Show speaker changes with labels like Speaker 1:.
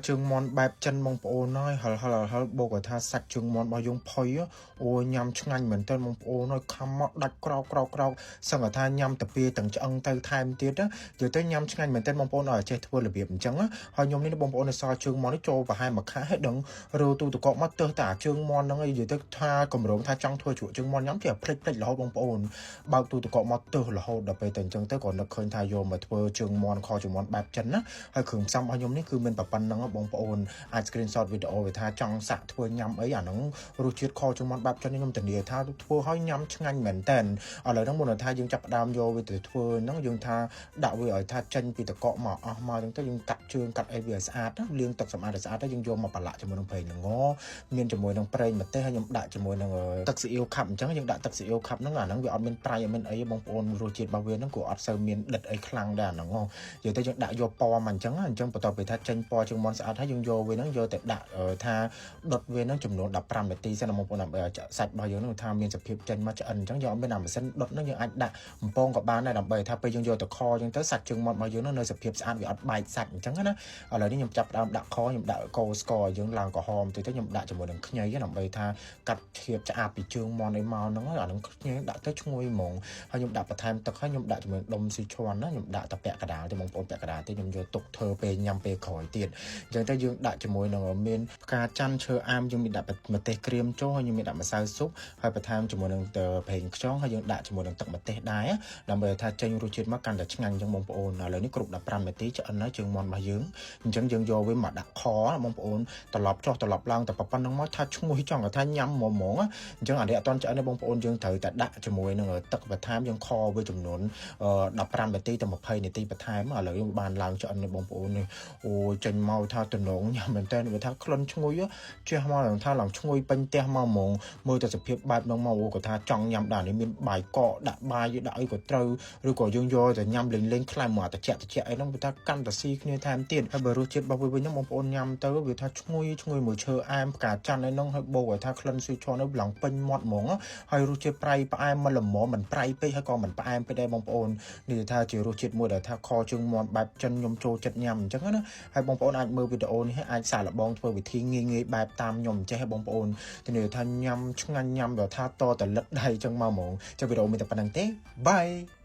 Speaker 1: ជើងមាន់បែបចិនបងប្អូនហើយហិលហិលហិលបូកឲ្យថាសាច់ជើងមាន់របស់យើងផុយអូញ៉ាំឆ្ងាញ់មែនទែនបងប្អូនហើយខំមកដាច់ក្រោកក្រោកក្រោកសឹងតែថាញ៉ាំតាពីទាំងឆ្អឹងទៅថែមទៀតណានិយាយទៅញ៉ាំឆ្ងាញ់មែនទែនបងប្អូនឲ្យចេះធ្វើរបៀបអញ្ចឹងហើយខ្ញុំនេះបងប្អូននៅសល់ជើងមាន់នេះចូលប្រហែលមួយខែហើយដឹងរើទូតកកមកទើសតែអាជើងមាន់ហ្នឹងឯងនិយាយទៅថាកម្រងថាចង់ធ្វើជ្រក់ជើងមាន់ញ៉ាំជាភ្លេចភ្លេចរហូតបងប្អូនបើកទូតកកមកទើសរហូតដល់ពេលតែអញ្ចឹងទៅក៏នឹកឃើញថាយកមកធ្វើជើងមាន់ខជើងមាន់បែបចិនណាហើយគ្រឿងផ្សំរបស់ខ្ញុំនេះគឺមានប៉ុណ្្នឹងបងប្អូនអាច screenshot វីដេអូវាថាចង់សាក់ធ្វើញ៉ាំអីអាហ្នឹងរសជាតិខជើងមាន់បែបចិននេះខ្ញុំធានាថាធ្វើឲ្យញ៉ាំឆ្ងាញ់មែនតើឥឡូវហ្នឹងមុនថាយើងចាប់ផ្ដើមយកវាទៅធ្វើហ្នឹងយើងថាដាក់វាឲ្យថាចេញពីតកកមកអស់មកអញ្ចឹងទៅយើងកាត់ជើងកាត់អីវាឲ្យស្អាតណាលាងទឹកសម្អាតឲ្យស្អាតទៅយើងយកមកប្រឡាក់ជាមួយនឹងប្រេងល្ងមានជាមួយនឹងប្រេងម្ទេសហើយខ្ញុំដាក់ជាមួយនឹងទឹកស៊ីអ៊ីវខាប់អញ្ចឹងយើងដាក់ទឹកស៊ីអ៊ីវខាប់ហ្នឹងអាហ្នឹងវាអត់មានប្រៃអត់មានអីបងប្អូនរសជាតិរបស់វាហ្នឹងក៏អត់សូវមានដិតអីខ្លាំងដែរអាហ្នឹងនិយាយទៅយើងដាក់យកពណ៌មកអញ្ចឹងអញ្ចឹងបន្ទាប់ពីថាចេញពណ៌ជើងមាន់ស្អាតហើយយើងយកវាហ្នឹងយកទៅដាក់ថាដុតវាហ្នឹងចំនួន15នាទីសិនបងប្អូនដើម្បីឲ្យសាច់របស់យើងហ្នឹងថាមានសភាពចេញមកឆ្អិនអញ្ចឹងយើងអត់មានអាម៉ាស៊ីនដុតហ្នឹងយើងអាចដាក់បំពងក៏បានដែរដើម្បីថាពេលយើងយកទៅខអញ្ចឹងទៅសាច់ជើងមាន់របស់យើងហ្នឹងនៅសភាពស្អាតវាអត់បែកសាច់អញ្ចឹងណាឥឡូវនេះខ្ញុំចាប់ផ្ដើមដាក់ខខ្ញុំដាក់កូស្ករឲ្យយើងឡើងក្រហមតិចទៅខ្ញុំដាក់ជាមួយនឹងខ្ញីដើម្បីថាកាត់ធៀបឆ្អាបពីជើងមាន់អីមកហ្នឹងអាហ្នឹងខ្ញីដាក់ទៅឈ្ងុយហ្មងហើយខ្ញុំដាក់បន្ថែមទឹកហើយខ្ញុំដាក់ជាមួយដុំស៊ីឈួនណាខ្ញុំដាក់តែពាក់កណ្ដាលទេបងប្អូនពាក់កណ្ដាលទេខ្ញុំយកទុកធ្វើពេលញ៉ាំពេលក្រោយទៀតអញ្ចឹងទៅយើងដាក់ជាមួយនឹងមានផ្កាច័ន្ទឈើអាមយើងមានដាក់ម្ទេសក្រៀមចូលហើយយើងមានដាក់ម្សៅស៊ុបហើយបន្ថែមជាមួយនឹងប្រេងខ្យងហើយយើងដាក់ជាមួយនឹងទឹកម្ទេសដែរដើម្បីថាចេញរសជាតិមកកាន់តែឆ្ងាញ់អញ្ចឹងបងប្អូនឥឡូវនេះគ្រប់15នាទីឆ្អិនហើយជើងមាន់របស់យើងអញ្ចឹងយើងយកវាមកដាក់ខបងប្អូនត្រឡប់ចុះត្រឡប់ឡើងតែប៉ុណ្្នឹងមកថាឈ្ងុយចង់ថាញ៉ាំហ្មងហ្មងអញ្ចឹងអានេះអត់តន់ឆ្អិនទេបងប្អូនយើងត្រូវតែដាក់ជាមួយនឹងទឹកបន្ថែមយើងខវាចំនួន15នាទីទៅ20នាទីបន្ថែមឥឡូវយើងបានឡើងឆ្អិននេះបងប្អូននេះអូចេញមកថាតំណងញ៉ាំមែនតើវាថាក្លិនឈ្ងុយជះមកថាឡើងឈ្ងុយពេញផ្ទះមកហ្មងមើលតែសភាពបែបហ្នឹងមកអូក៏ថាចង់ញ៉ាំដែរនេះមានបាយកកដាក់បាយដាក់អីក៏ត្រូវឬក៏យើងយកតែញ៉ាំលេងលេងខ្លាំងមកតិចតិចអីហ្នឹងវាថាកាន់តែស៊ីគ្នាថែមទៀតហើយបើរសជាតិរបស់វាវិញហ្នឹងបងប្អូនញ៉ាំទៅវាថាឈ្ងុយឈ្ងុយមួយឈើអែមផ្កាច័ន្ទអីហ្នឹងហើយបូកឲ្យថាក្លិនស៊ុយឆននៅឡើងពេញមាត់ហ្មងហើយរសជាតិប្រៃផ្អែមមិនល្មមមិនប្រៃពេកហើយក៏មិនផ្អែមពេកដែរបងប្អូននេះថាជារសជាតិមួយដែលថាខជើងមាន់បែបចិនខ្ញុំចូលចិត្តញ៉ាំអញ្ចឹងណាហើយបងប្អូនអាចមើលវីដេអូនេះអាចសាកល្បងធ្វើវិធីងាយងាយបែបតាមខ្ញុំចេះបងប្អូនធានាថាញ៉ាំឆ្ងាញ់ញ៉ាំដល់ថាតតលិតដៃអញ្ចឹងមកហ្មងចុះវីដេអូមានតែប៉ុណ្្នឹងទេ Bye.